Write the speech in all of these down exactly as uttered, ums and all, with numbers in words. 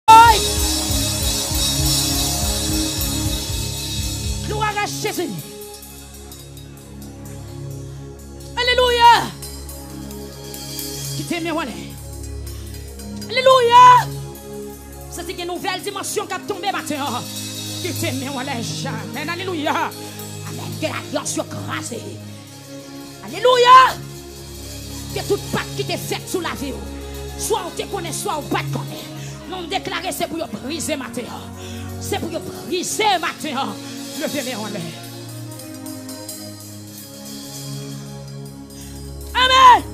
Oy! Glwa a Jezi. Alelouya! Kite men w ale. Alelouya! Santi gen nouvèl dimansyon k ap tonbe maten an. Kite men w ale. Amèn. Alelouya! Amèn. Ke alyans yo kraze. Alelouya! Ke tout pak ki te fèt sou lavi w, swa w te konnen, swa w pa t konnen, men m deklare se pou yo brize maten an. Se pou yo brize maten an. Leve men w anlè. Amèn!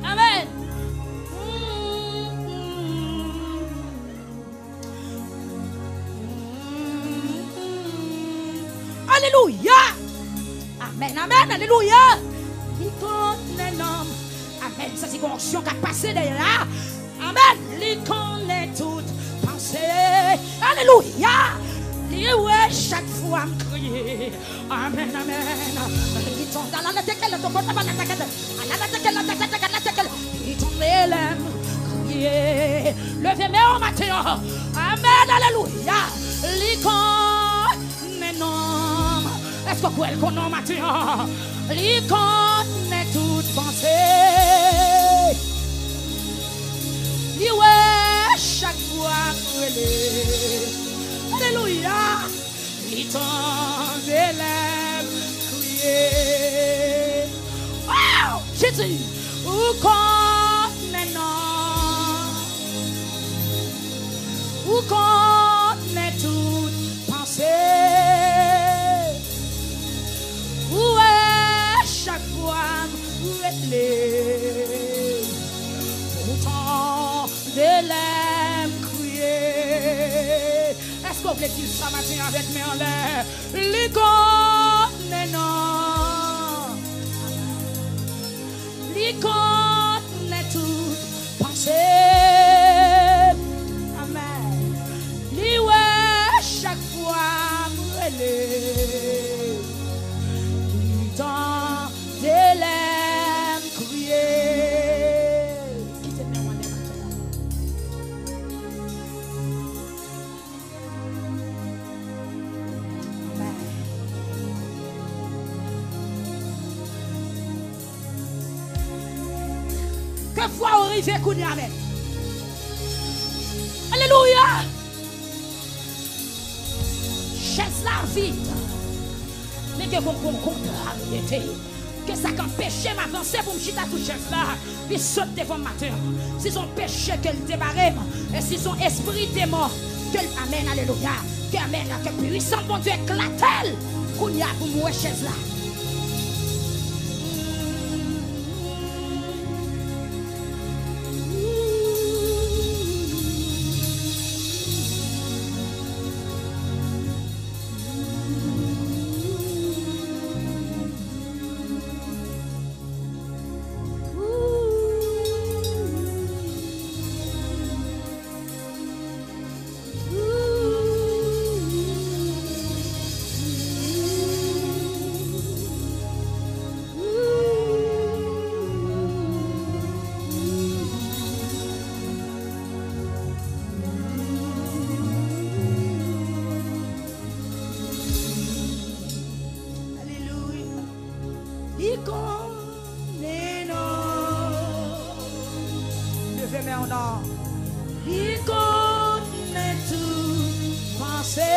Amèn. Alelouya! Amèn, amèn, alelouya! Li konnen non m. Amèn. Santi gon onksyon k ap pase dèyè la. Amèn. Li konnen tout panse. Alelouya. Li wè chak fwa m kriye. Amèn, amèn. Li tonbe la, la, teke la, toko, taba, la, teke la. La, la, teke la, teke, teke, la, teke la. Li tonbe lè m kriye. Leve men w maten an. Amèn, alelouya. Li kon- Men non, èske w kwè l konnen w maten an? Li konnen tout panse. Li wè chak fwa m rele. Alelouya! Li tande lè m kriye. Waw! Jezi, ou konnen non. Ou konnen tout panse. Ou wè chak fwa m rele. Ou tande lè m kriye. Èske w vle di l sa maten avèk men anlè? Li konnen non. Li konnen tout panse m. Amèn. Li wè chak fwa m rele. Li tande lè m kriye. Kite men w anlè maten an. Ke fwa w rive kounye a, amèn. Alelouya! Chèz la vid. Men gen gon, gon kontrariyete. Ke sa k anpeche m avanse pou m chita sou chèz la, li sot devan m maten an. Si se yon peche ke l te bare m, e si se yon espri demon ke l, amèn, alelouya, ke, amèn, ke pwisans Bondye eklate l kounye a pou m wè chèz la. Alelouya. Li konnen non. Leve men w non. Li konnen tout panse.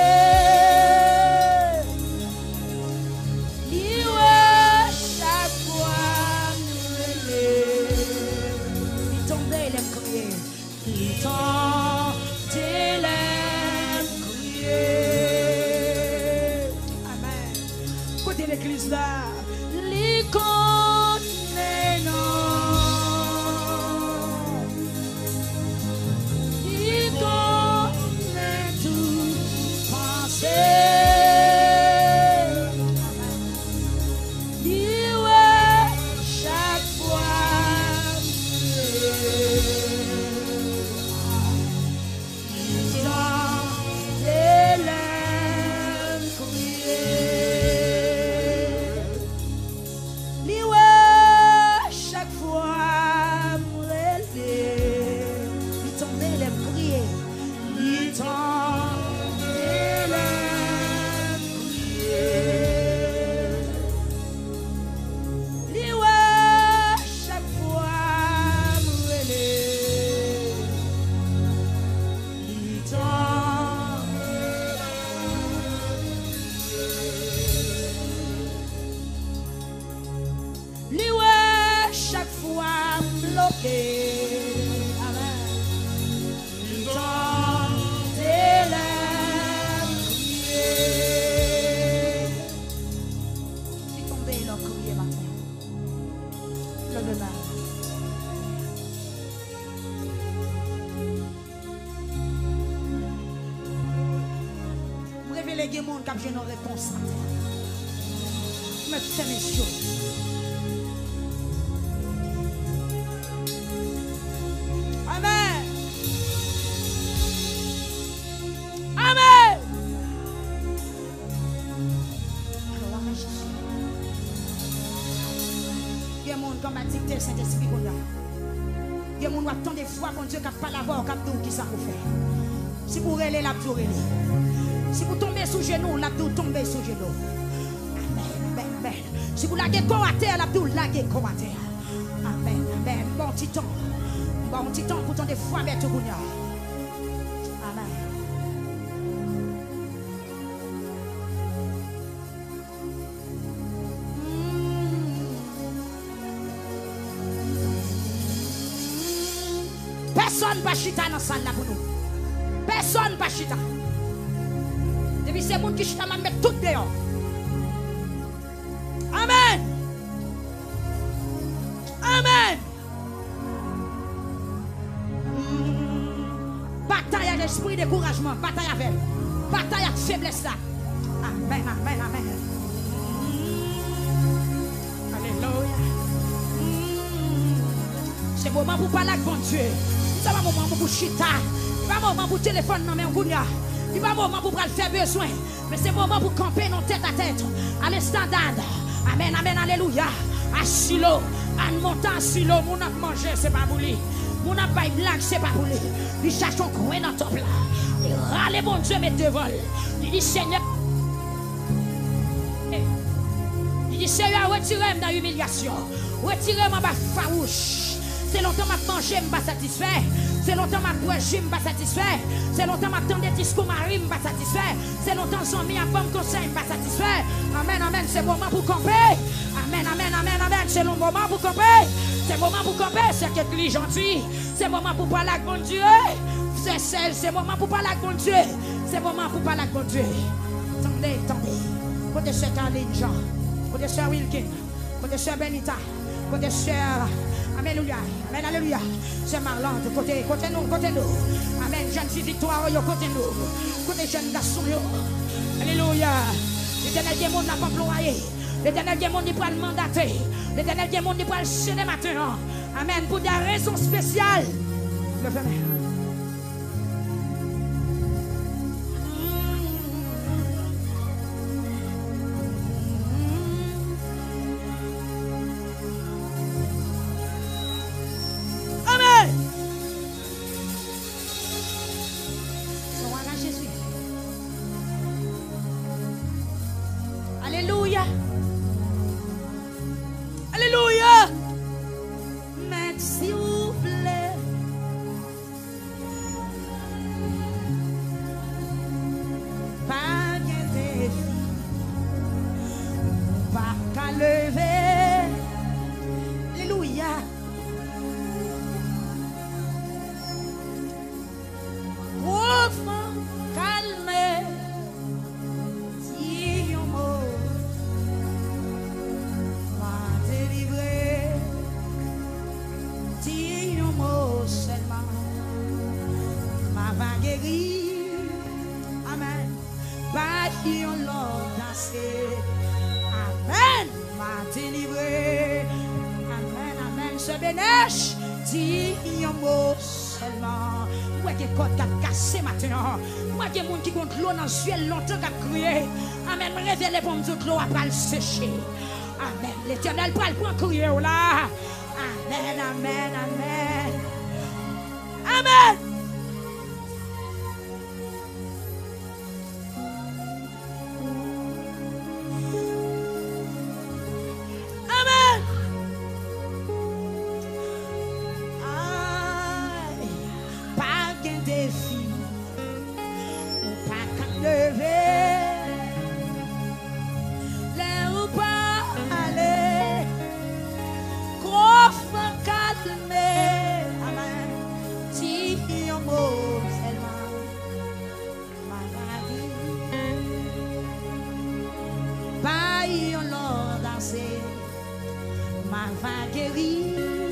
Li wè chak fwa m rele. Li tande lè m kriye. Li tande lè m kriye. Amèn. Kote legliz la? Li konnen non. Li M revele gen moun k ap jwenn yon repons maten an. Mèt fèmen je w. Amèn. Amèn. Glwa a Jezi. Gen moun k anba dikte Sentespri kounye a. Gen moun w ap tande vwa Bondye k ap pale avè w, k ap di w kisa pou w fè. Si pou w rele, l ap di w rele. Si pou w tonbe sou jenou, l ap di w tonbe sou jenou. Amèn, amèn, amèn. Si pou w lage kò w atè, l ap di w lage kò w atè. Amèn, amèn. M ba w ti tan. M ba w ti tan pou w tande vwa Mèt ou kounye a. Amèn. Pèsonn pa chita nan sal la pou nou. Pèsonn pa chita. Depi se moun ki chita, m ap met tout deyò. Amèn. Amèn. Batay ak lespri dekourajman, batay avè l. Batay ak feblès la. Amèn, amèn, amèn. Alelouya. Se moman pou pale ak Bondye. Li pa moman pou chita. Li pa moman pou telefòn nan men w kounye a. Li pa moman pou pral fè bezwen. Men se moman pou kanpe nan tèt a tèt. Al estandad. Amèn, amèn, alelouya. A Silo. Ann monte a Silo. Moun ap manje, se pa pou li. Moun ap bay blag, se pa pou li. Li chache yon kwen nan tanp la. Li rale Bondye met devan l. Li di, Senyè, li di, Senyè, retire m nan imilyasyon. Retire m anba fawouch. Se lontan m ap manje, m pa satisfè. Se lontan m ap bwè ji, m pa satisfè. Se lontan m ap tande diskou mari, m pa satisfè. Se lontan zanmi ap ban m konsèy, m pa satisfè. Amèn, amèn, se moman pou kanpe. Amèn, amèn, amèn, amèn, se yon moman pou kanpe. Se moman pou kanpe, se ke dilijan di. Se moman pou pale ak Bondye. Se, se, se moman pou pale ak Bondye. Se moman pou pale ak Bondye. Tande, tande. Kote sè Carline Jean? Kote sè Wilkin? Kote sè Benita? Kote sè, alelouya, amèn, alelouya, sè Marlande, kote, kote nou, kote nou? Amèn. Jèn fi Viktwa yo, kote nou? Kote jèn gason yo? Alelouya. Letènèl gen moun l ap anplwaye. Letènèl gen moun li pral mandate. Letènèl gen moun li pral sele maten an. Amèn. Pou de rezon espesyal. Leve men. Amèn. Glwa a Jezi. Alelouya. Alelouya. Mèt, si w vle, pa gen defi ou pa ka leve. Alelouya. Gwo van kalme. Di yon mo, m a delivre. Di yon mo sèlman, m a va geri. Amèn. Bay yon lòd ase. Amèn. M a delivre. Amèn, amèn. Sè Benèch, di yon mo sèlman. M wè gen kòd k ap kase maten an. M wè gen moun ki gon dlo nan zye l lontan k ap kriye. Amèn. M revele pou m di w dlo a pral seche. Amèn. Letènèl pral pran kriye w la. Amèn, amèn, amèn. Amèn. Amèn. Ay, pa gen defi ou pa ka leve. Lè ou pale, gwo van kalme. Amèn. Di yon mo sèlman. M a va geri. Bay yon lòd ase. M a va geri.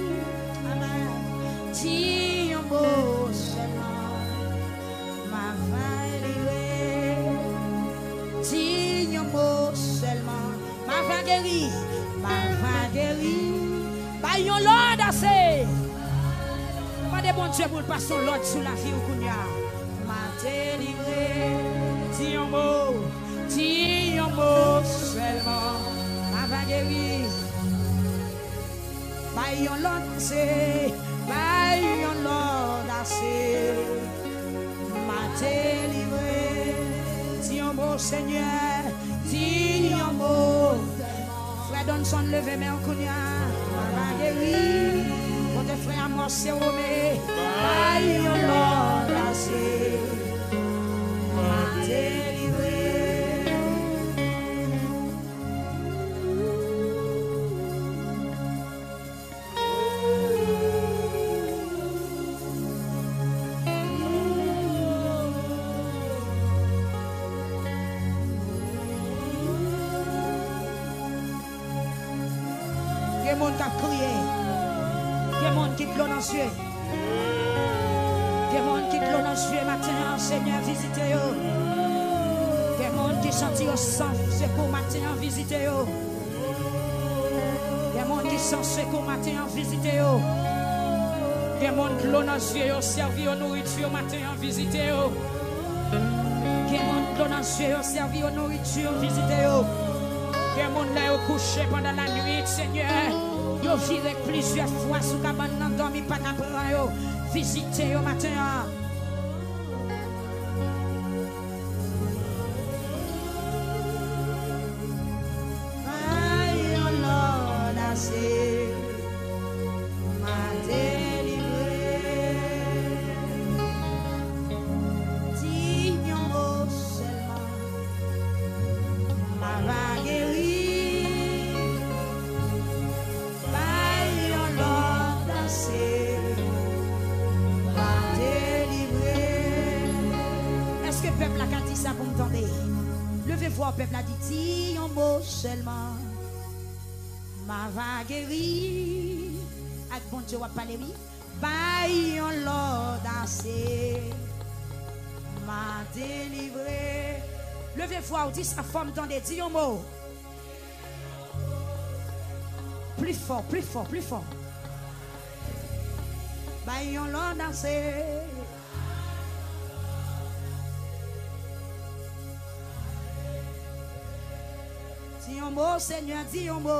M a va geri. Bay yon lòd ase. Mande Bondye pou l pase yon lòd sou lavi w kounye a. M a delivre. Di yon mo. Di yon mo sèlman. M a va geri. Bay yon lòd ase. Bay yon lòd ase. M a delivre. Di yon mo, Senyè. Di yon mo. Frè Donson, leve men w kounye a. M a va geri. Kote frè Amos Serome? Bay yon lòd ase. M a delivre. Gen moun k ap kriye. Gen moun ki dlo nan zye. Gen moun ki dlo nan zye maten an, Senyè, vizite yo. Gen moun ki santi yo san sekou maten an, vizite yo. Gen moun ki san sekou maten an, vizite yo. Gen moun dlo nan zye yo, sèvi yo nouriti yo maten an, vizite yo. Gen moun dlo nan zye yo, sèvi yo nouriti yo, vizite yo. Gen moun lè yo kouche pandan lannuit, Senyè, yo vire plizyè fwa sou kabann nan, dòmi pa ka pran yo. Vizite yo maten an. Bay yon lòd ase, m a delivre. Di yon mo sèlman, m a va geri. Bay yon lòd ase, m a delivre. Èske pèp la ka di sa pou m tande? Leve vwa w, pèp la, di, di yon mo sèlman. M a va geri. Ak Bondye w ap pale, wi. Bay yon lòd ase. M a delivre. Leve vwa w, di sa fò m tande. Di yon mo. Pli fò, pli fò, pli fò. Bay yon lòd ase. Di yon mo, Senyè, di yon mo.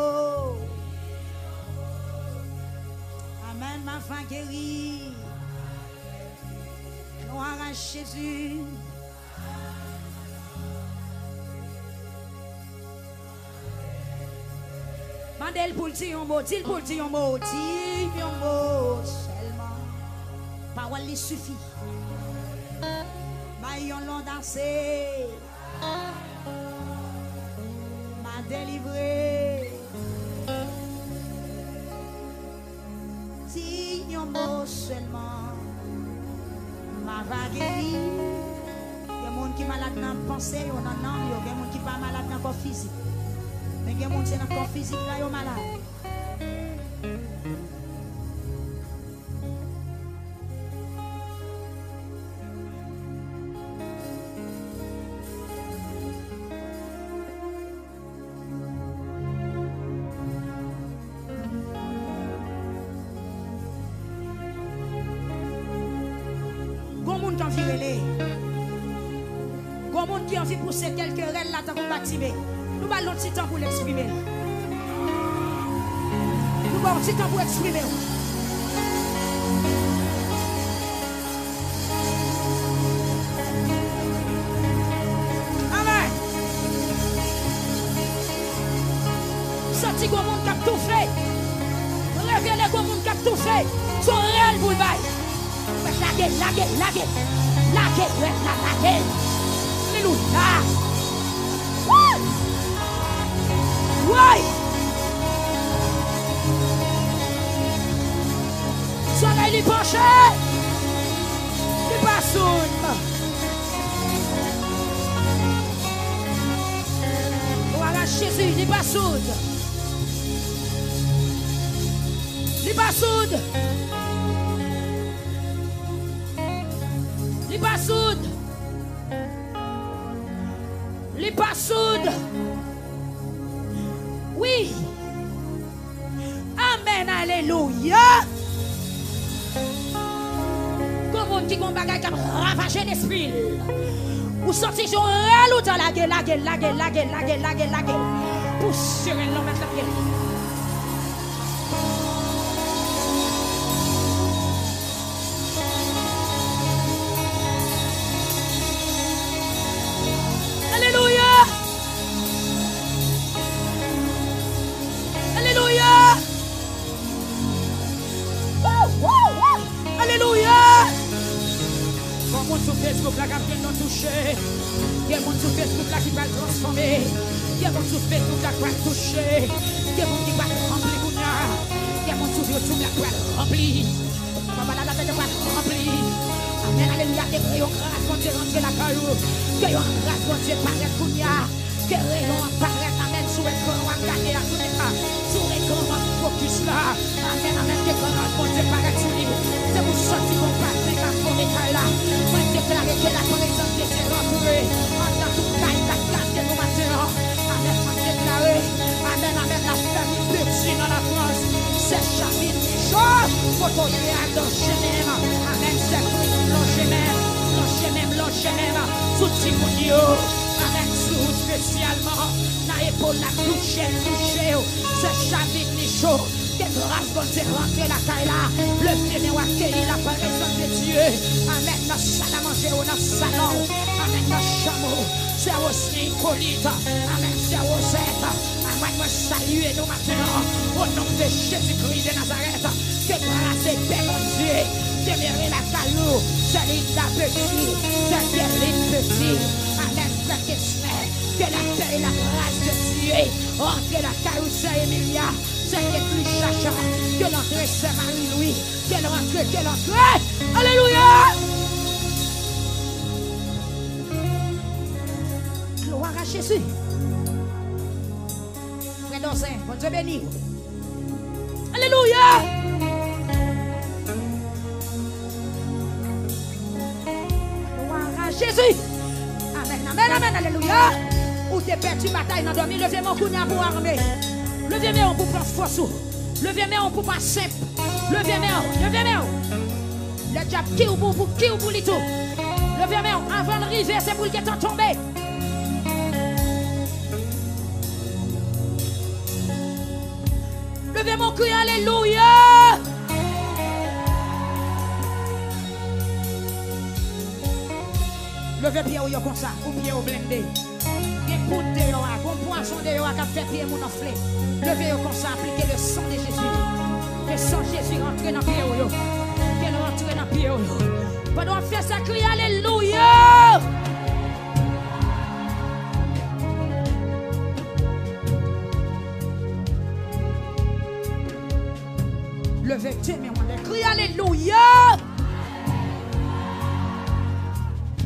Amèn, m a va geri. Glwa a Jezi. Mande l pou l di yon mo, di l pou l di yon mo, di yon mo sèlman. Pawòl li sifi. Bay yon lòd ase. M a delivre. Di yon mo sèlman, m a va geri. Gen moun ki malad nan panse yo, nan nanm yo. Gen moun ki pa malad nan kò fizik. Men gen moun se nan kò fizik la yo malad. Gon moun k anvi rele. Gon moun ki anvi pouse kèlke rèl la tankou Batime. Nou ba l yon ti tan pou l eksprime l. Nou ba w yon ti tan pou eksprime w. Amèn. Santi gon moun k ap toufe. Revele gon moun k ap toufe. Se yon rèl pou l bay. Lage, lage, lage. Lage rèl la, lage. Alelouya. Wouy! Wouy! Solèy li panche. Li pa soud. Glwa a Jezi, li pa soud. Li pa soud. Li pa soud. Li pa soud. Wi, Amèn, alelouya. Gon moun ki gon bagay k ap ravaje lespri l. Ou santi se yon rèl ou ta lage, lage, lage. Pou seren l nan mèt la, lage. Alelouya! Alelouya! Wou, wou, wou! Alelouya! Gon moun sou Facebook la k ap jwenn yon touche. Gen moun sou Facebook la ki pral transfòme. Gen moun sou Facebook la k pral touche. Gen moun ki pral ranpli kounye a. Gen moun sou YouTube la k pral ranpli. Papa la, la tèt pral ranpli. Amèn, alelouya. Ke reyon gras Bondye rantre lakay ou. Ke yon gras Bondye parèt kounye a. Ke reyon an parèt, amèn, sou ekran w ap gade a kounye a. Sou ekran w ap fokis la. Amèn, amèn. Ke gras Bondye parèt sou li. Se pou santi bon pafen k ap fòme kay la. Mwen deklare ke laprezans de Dye rantre anndan tout kay k ap gade nou maten an. Amèn, mwen deklare. Amèn, amèn. Lafèm piti nan Lafrans. Sèchavin, cho, kote w ye a, lonje men m. Amèn, sè Kris, lonje men m, lonje men m, lonje men m sou timoun yo. Amèn, sou espesyalman nan epòl la, touche, touche yo. Sèchavin, cho, ke gras Bondye rantre lakay la. Leve men w, akeyi laprezans de Dye. Amèn, nan sal a manje w, nan salon w. Amèn, nan chanm ou. Sè Wosni Ipolit. Amèn, sè Wozèt. Amèn, mwen salye nou maten an, o non de Jezikri de Nazarèt, ke gras e pè Bondye demere lakay ou, sè Linda Petit, sè Guerline Petit, amèn, frè Kesner, ke lapè e lagras de Dye rantre lakay ou, sè Emilia, sè Edwige Chacha, ke l antre, sè Marie Louis, ke l rantre, ke l antre, alelouya! Glwa a Jezi! Frè Dòzen, Bondye beni w. Alelouya! Glwa a Jezi! Amèn, amèn, amèn, alelouya! Ou te pèdi batay nan dòmi, leve men w kounye a pou w ame. Leve men w pou pran fòs ou. Leve men w pou pa senp. Leve men w, leve men w. Lè dyab ki w pou, pou ki w pou li tou. Leve men w, anvan l rive, se pou l gentan tonbe. Leve men w, kriye alelouya. Leve pye w yo konsa, pou pye w blende. Gen poud deyò a, gon pwazon deyò a k ap fè pye moun anfle. Leve yo konsa, aplike le sang de Jésus. Ke san Jezi rantre nan pye w yo. Ke l rantre nan pye w yo. Pandan w ap fè sa, kriye alelouya! Leve de men w anlè, kriye alelouya!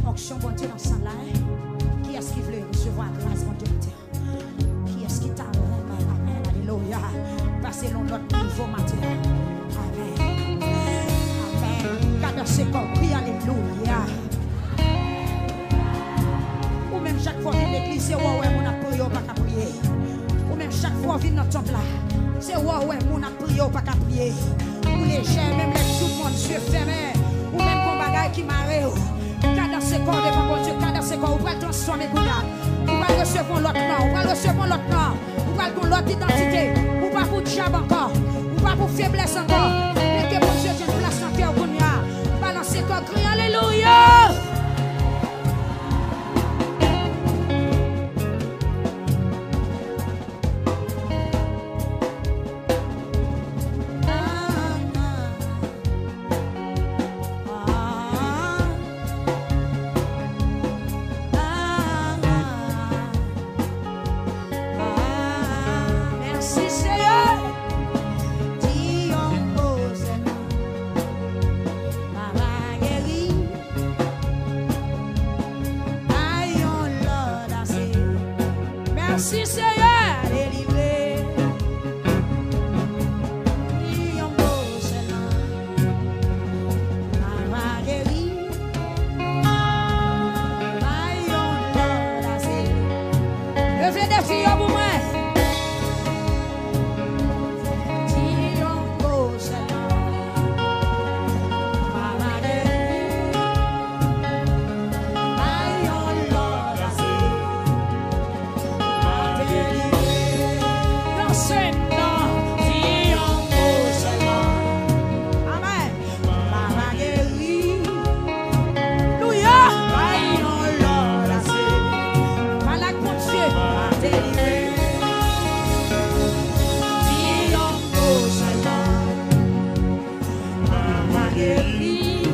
Onksyon Bondye nan sal la, en? Kiyès ki vle resevwa gras Bondye maten an? Kiyès ki ta renmen, amèn, alelouya, pase l on lòt nivo maten an? Amèn. Amèn. Kadanse kò w, kriye alelouya. Ou menm, chak fwa w vin legliz, se wè w wè moun ap priye, w pa ka priye. Ou menm, chak fwa w vin nan tanp la, se wè w wè moun ap priye, w pa ka priye. Ou lejè, menm lè tout moun zye fèmen, ou menm gon bagay ki mare w. Kadanse kò w devan Bondye, kadanse kò w, ou pral transfòme kounye a. Ou pral resevwa yon lòt non, ou pral resevwa yon lòt non. Ou pral gon lòt idantite. Ou pa pou dyab ankò. Ou pa pou feblès ankò. Men ke Bondye jwenn plas nan kè w kounye a. Balanse kò, kriye alelouya! Mèsi, Seyè. Di yon mo sèlman, m a va geri. Bay yon lòd ase. Mèsi, Seyè, delivre. Di yon mo sèlman, m a va geri. Bay yon lòd ase. Leve defi yo pou mwen. Geri.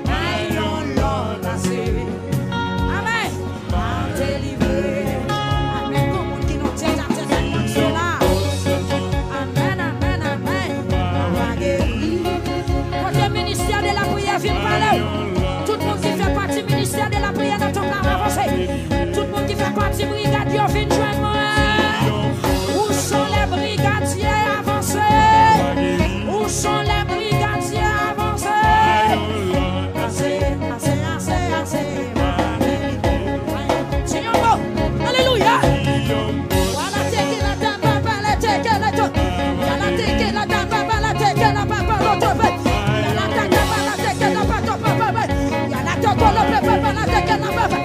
Bay yon lòd ase. Amèn. Delivre. Amèn. Gon moun ki nan tèt a tèt ak mwen sou la. Amèn, amèn, amèn. Papa geri. Kote ministè de la priyè vin pale w. Tout moun ki fè pati ministè de la priyè nan tanp la avanse. Tout moun ki fè pati brigad yo vin jwenn mwen. Où sont les brigadiers, avansé. Où sont les brigadiers, avansé. Ase, ase, ase, ase. Di yon mo. Alelouya. Wala teke la tamba bala teke la to. Wala teke la tamba bala teke la papa lo to pe. Wala teke bala teke la pato papa pe. Wala toko lo pe pe bala teke la papa.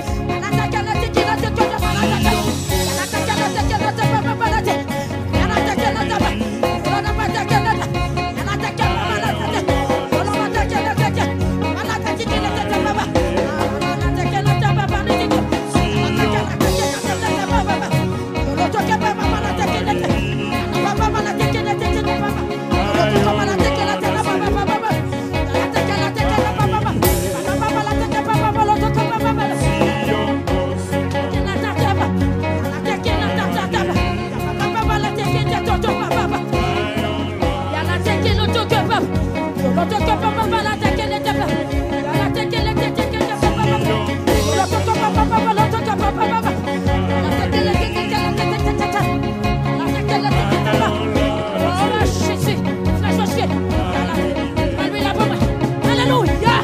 Alelouya!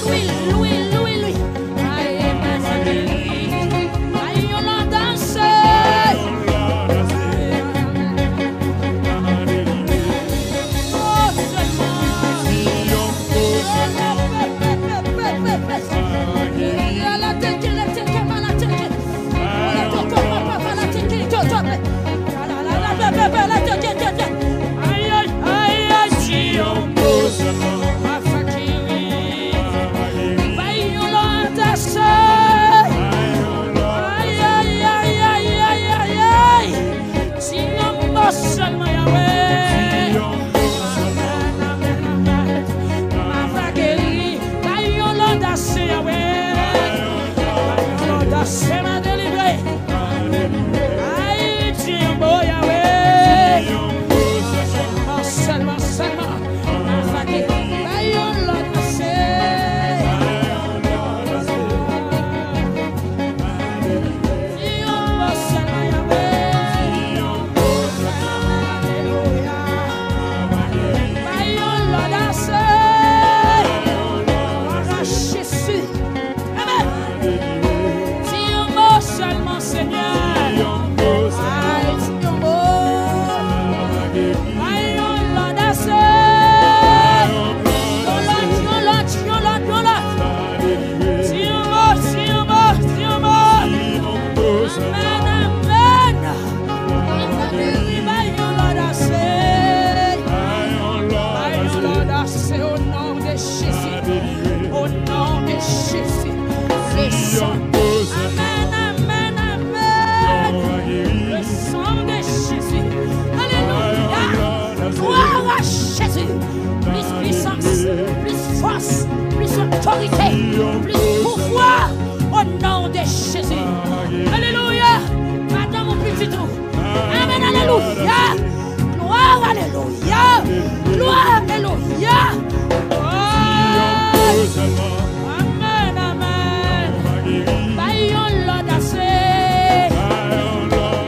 Lwil, lwil, lwil, lwil. Ay, ay, ay, ay, ay, yon lòd ase. Oh, sèlman. Ay, ay, ay, ay, di yon mo sèlman. Papa geri. Bay yon lòd ase. Ay, ay, ay, ay, ay, ay, ay. Di yon mo sèlman, Yahweh. Amèn, amèn, amèn. Papa geri. Bay yon lòd ase, Yahweh. Bay yon lòd ase, m a delivre. Ay, di yon mo, Yahweh. Sèlman, sèlman, sèlman. Bay yon lòd ase. Di yon mo sèlman, Yahweh. Alelouya. Bay yon lòd ase. Glwa a Jezi. Amèn. Di yon mo sèlman, Senyè. Ay, di yon mo. Bay yon lòd ase. Yon lòd, yon lòd, yon lòd, yon lòd. Di yon mo, di yon mo, di yon mo. Amèn, amèn. Bay yon lòd ase. Bay yon lòd ase, o non de Jezi. O non de Jezi. Le sang. Amèn, amèn, amèn. Le sang de Jezi. Alelouya. Glwa a Jezi. Plis pwisans, plis fòs, plis otorite, plis pouvwa. O non de Jezi. Alelouya. Pa nan ou pi ditou. Amèn, alelouya. Glwa, alelouya. Glwa, alelouya. Oh. Amèn, amèn. Bay yon lòd ase.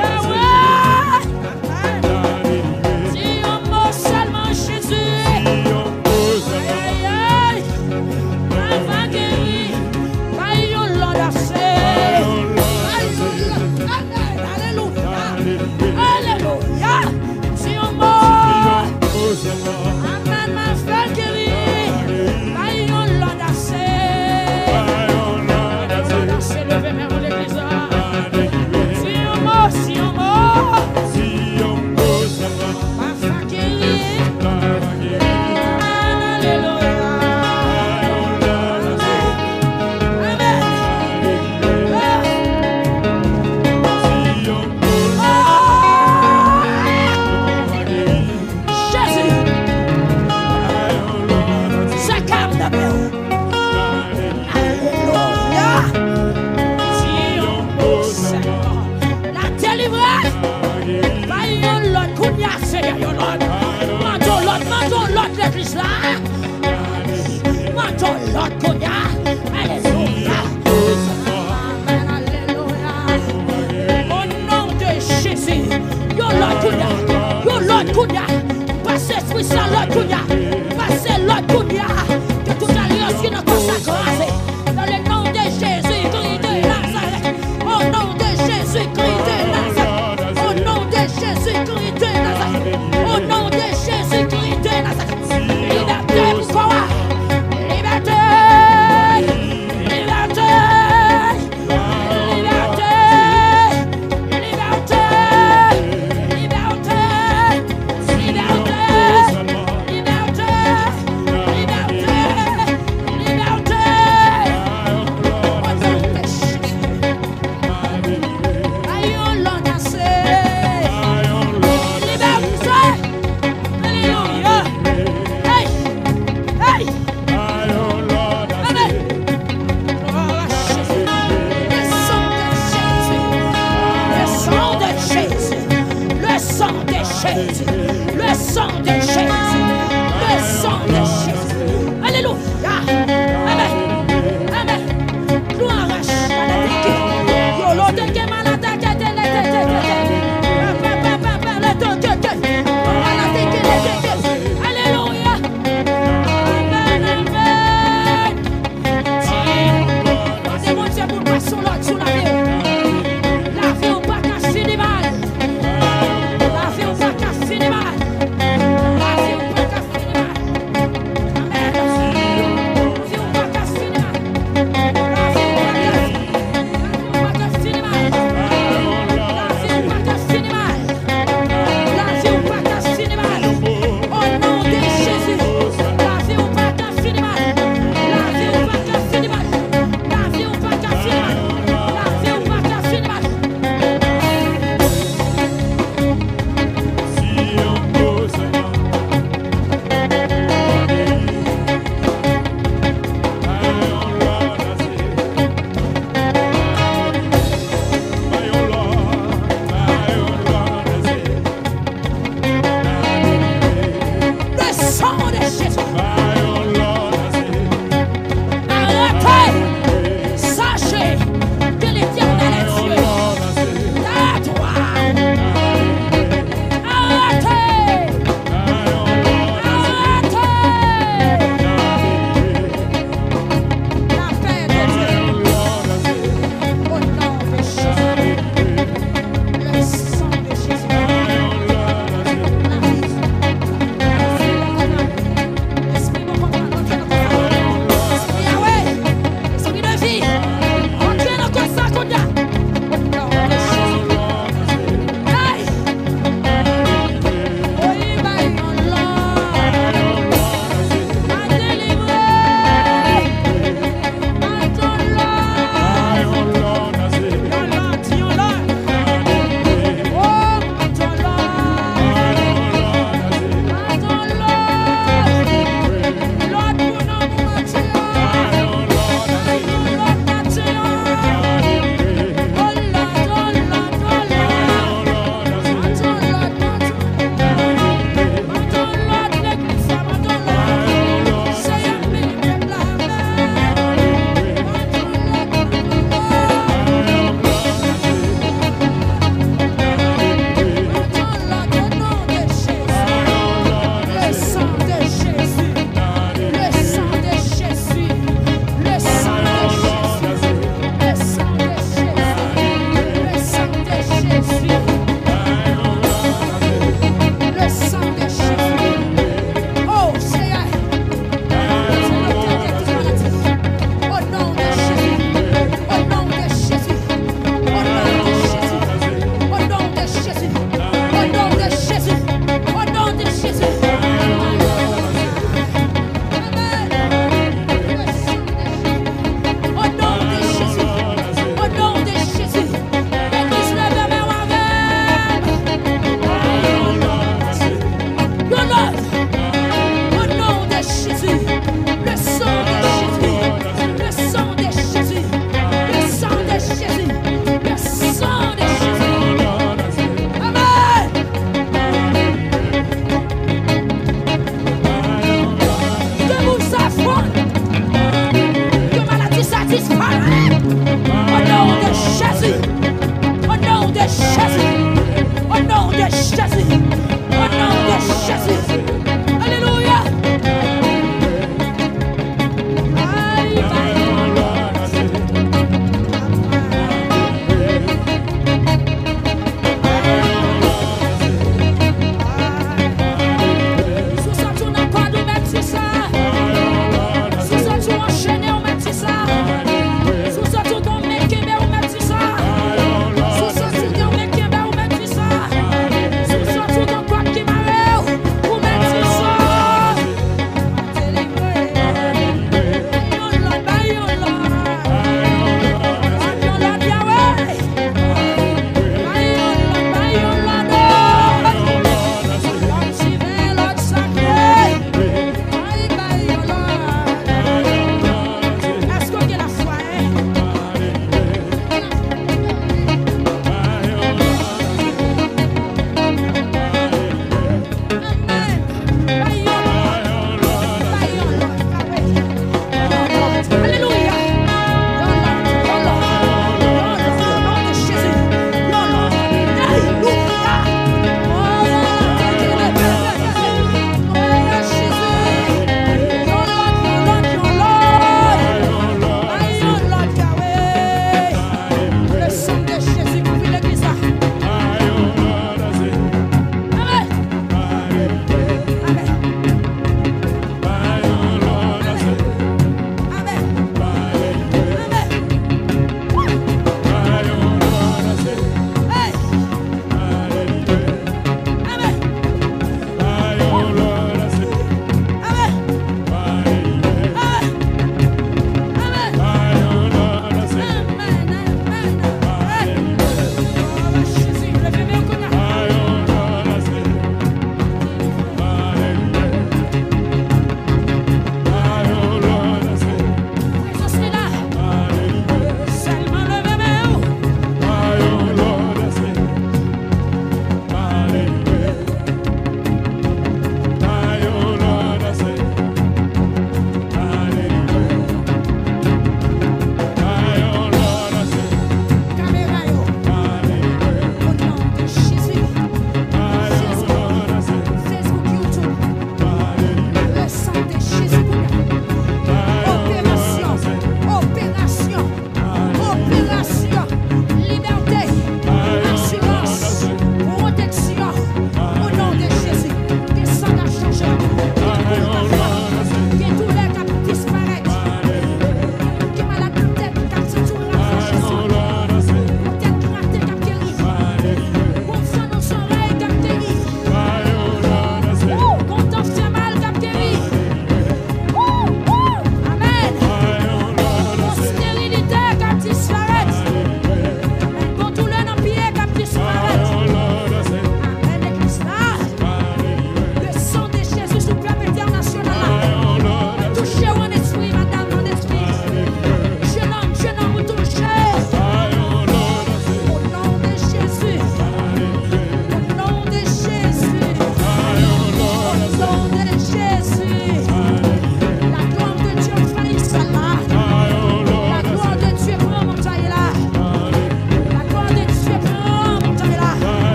Yahweh. Amèn. Di yon mo sèlman, Jezi. Ay, ay, ay. Papa geri. Sa, mande yon lòd kounye a. Alelouya. Amèn, alelouya. O non de Jezi. Yon lòd kounye a. Yon lòd kounye a. Pase espri sa lòd kounye a. Pase lòd kounye a. Ke tout alyans ki nan kò sa kraze. Dans le nom de Jésus-Christ de Nazareth. Au nom de Jésus-Christ de Nazareth. Au nom de Jésus-Christ de Nazareth. Au nom de Jésus-Christ de Nazareth. Libète pou kò a. Libète. Libète. Libète. Libète. Libète. Libète. Libète. Libète. Libète. Ay, yon lòd ase. Libète. Alelouya. Hey. Hey. Amen. Gloire à Jésus. Le sang de Jésus. Le sang de Jésus. Le sang de Jésus. Le sang de Jésus. Le sang de Jésus. Alelouya. Amen. Amen. Gloire à Jésus. Yo lo teke malata ke te le te te te te. Pa pa pa pa le to ke ke. Malata ke le ke ke. Alelouya. Amen, amen. Mande Bondye pou l pase yon lòd sou lavi w. Lavi w pa ka fini mal. Lavi w pa ka fini mal. Lavi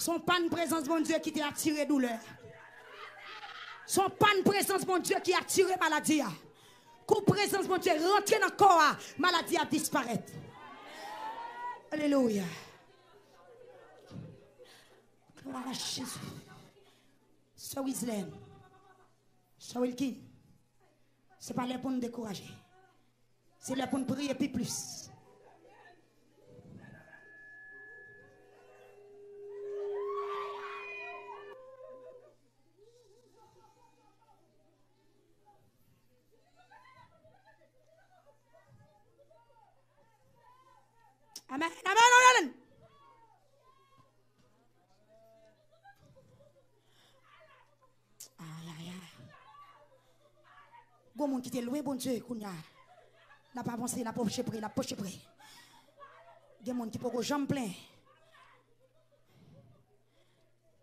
Se yon pann prezans Bondye ki te atire doulè. Se yon pann prezans Bondye ki atire maladi a. Kou prezans Bondye rantre nan kò a, maladi a disparèt. Alelouya. Glwa a Jezi. Sè Wislène, Sè Wilkin, se pa lè pou n dekouraje. Se lè pou n priye pi plis. Amèn, amèn, amèn. Ay, ay, ay. Gon moun ki te lwen Bondye, kounye a l ap avanse, l ap pwoche pre, l ap pwoche pre. Gen moun ki poko janm plen.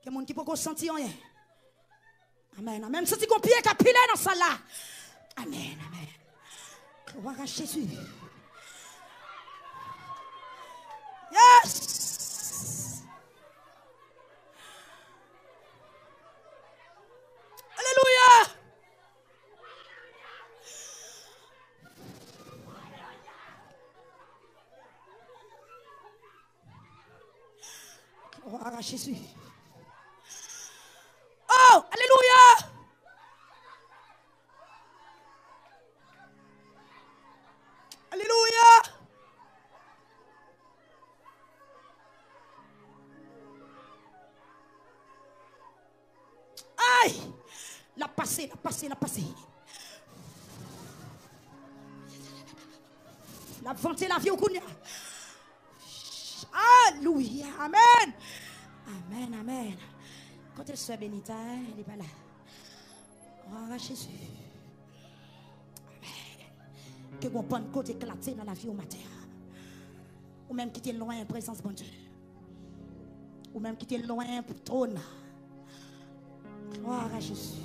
Gen moun ki poko santi anyen. Amèn, amèn. M santi gon pye k ap pile nan sal la. Amèn, amèn. Glwa a Jezi. Yes! Alelouya! Glwa a Jezi. Oh, alelouya! Alelouya! Ay! L ap pase, l ap pase, l ap pase. L ap vante lavi w kounye a. Alelouya. Amèn. Amèn, amèn. Kote sè Benita, eh? Li pa la. Glwa a Jezi. Amèn. Ke gon pann kote eklate nan lavi w maten an. Ou menm ki te lwen prezans Bondye. Ou menm ki te lwen twòn nan. Glwa a Jezi.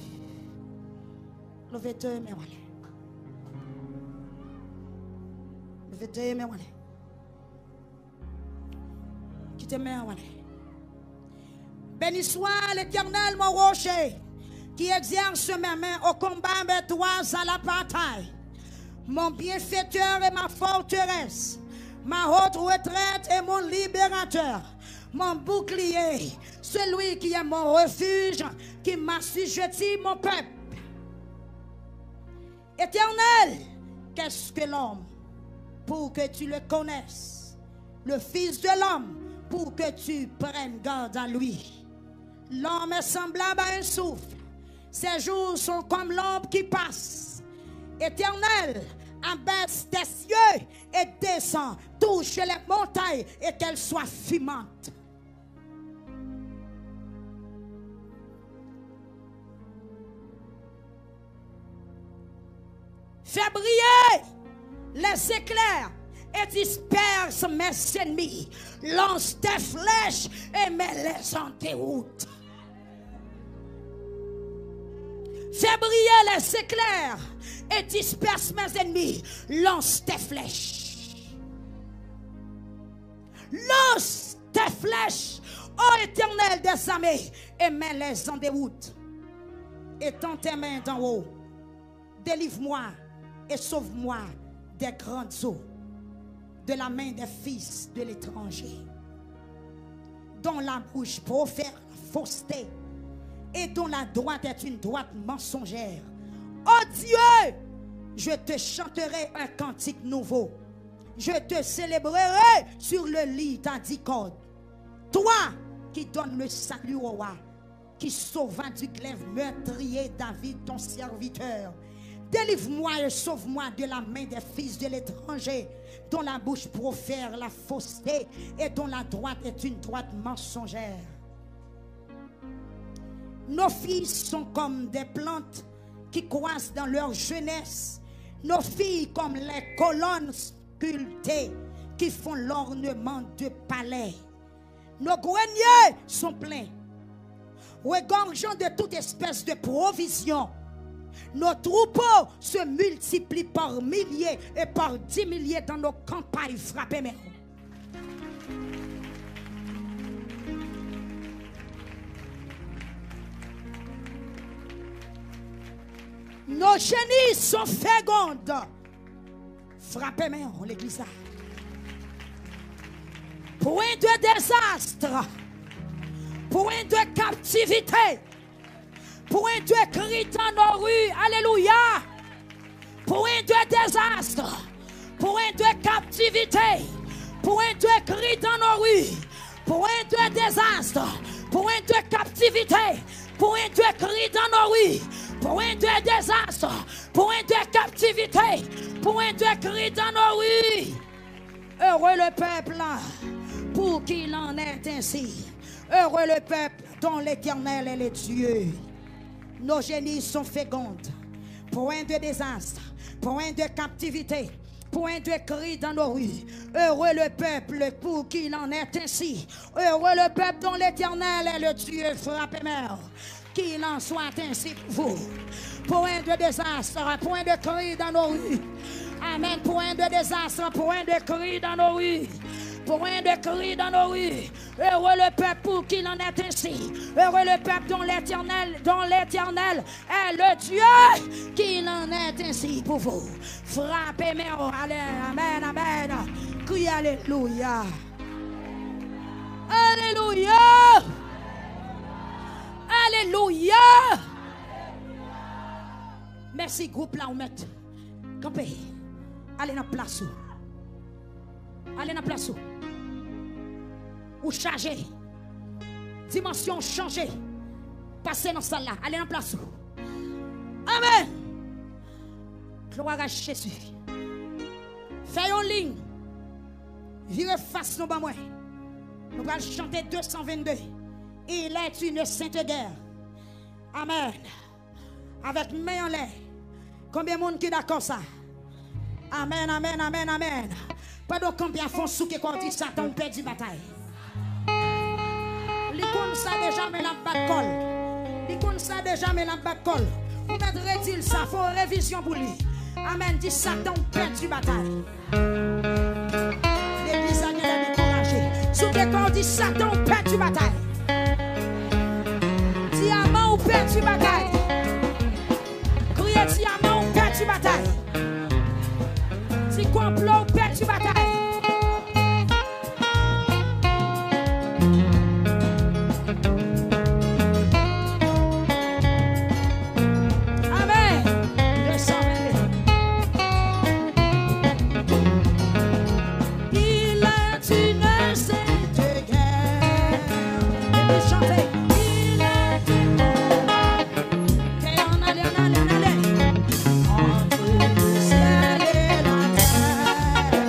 Leve de men w anlè. Leve de men w anlè. Kite men w anlè. Béni soit l'Éternel, mon rocher, qui exerce mes mains au combat, mes doigts à la bataille. Mon bienfaiteur et ma forteresse, ma haute retraite et mon libérateur, mon bouclier, celui qui est mon refuge, qui m'assujettit mon peuple. Éternel, qu'est-ce que l'homme pour que tu le connaisses? Le fils de l'homme pour que tu prennes garde à lui. L'homme est semblable à un souffle. Ses jours sont comme l'ombre qui passe. Éternel, abaisse tes cieux et descends, touche les montagnes et qu'elles soient fumantes. Fais briller les éclairs et disperse mes ennemis. Lance tes flèches et mets-les en déroute. Fais briller les éclairs et disperse mes ennemis. Lance tes flèches. Lance tes flèches, ô Éternel des armées, et mets-les en déroute. Étends tes mains d'en haut. Délivre-moi et sauve-moi des grandes eaux, de la main des fils de l'étranger, dont la bouche profère la fausseté et dont la droite est une droite mensongère. Ô Dieu, je te chanterai un cantique nouveau. Je te célébrerai sur le lit à dix cordes. Toi qui donnes le salut au roi, qui sauva du glaive meurtrier David ton serviteur. Délivre-moi et sauve-moi de la main des fils de l'étranger, dont la bouche profère la fausseté et dont la droite est une droite mensongère. Nos fils sont comme des plantes qui croissent dans leur jeunesse, nos filles comme les colonnes sculptées qui font l'ornement de palais. Nos greniers sont pleins, regorgeant de toute espèce de provision. Nos troupeaux se multiplient par milliers et par dix milliers dans nos campagnes. Frappez, mais... Nos génies sont fécondes. Frape men w, legliz la. Point de désastre. Point de captivité. Point de cri dans nos rues. Alléluia. Point de désastre. Point de captivité. Point de cri dans nos rues. Point de désastre. Point de captivité. Point de cri dans nos rues. Point de désastre. Point de captivité. Point de cri dans nos rues. Heureux le peuple pour qui il en est ainsi. Heureux le peuple dont l'Éternel est le Dieu. Nos génies sont fécondes. Point de désastre, point de captivité, point de cri dans nos rues. Heureux le peuple pour qui il en est ainsi. Heureux le peuple dont l'Éternel est le Dieu. Frape men w. Qu'il en soit ainsi pour vous. Point de désastre, point de cri dans nos rues. Amen. Point de désastre, point de cri dans nos rues. Point de cri dans nos rues. Heureux le peuple pour qui il en est ainsi. Heureux le peuple dont l'Éternel, dont l'Éternel est le Dieu. Qu'il en est ainsi pour vous. Frape men w. Amen, amen. Kriye alelouya. Alelouya. Alelouya. Mèsi, gwoup la, ou mèt kanpe. Ale nan plas ou. Ale nan plas ou. Ou chaje. Dimansyon w chanje. Pase nan sal la. Ale nan plas ou. Amen. Glwa a Jezi. Fè yon liy. Vire fas nou ban mwen. Nou pral chante de san vennde. Il est une sainte guerre. Amen. Avèk men anlè. Konbyen moun ki dakò sa? Amen, amen, amen, amen. Pandan w kanpe a fon souke kò w, di Satan, ou pèdi batay. Li konn sa deja, men l ap bat kò l. Li konn sa deja, men l ap bat kò l. Ou mèt redi l sa, fè yon revizyon pou li. Amen. Di Satan, ou pèdi batay. Legliz la genlè dekouraje. Souke kò w, di Satan, ou pèdi batay. Di Aman, ou pèdi batay. Kriye, di Aman, ou pèdi batay. Di konplo, ou pèdi batay. Amen. Desann. Il est une sainte guerre. Epi chante. Il est une guerre. Ann ale, ann ale, ann ale. Entre le ciel et la terre.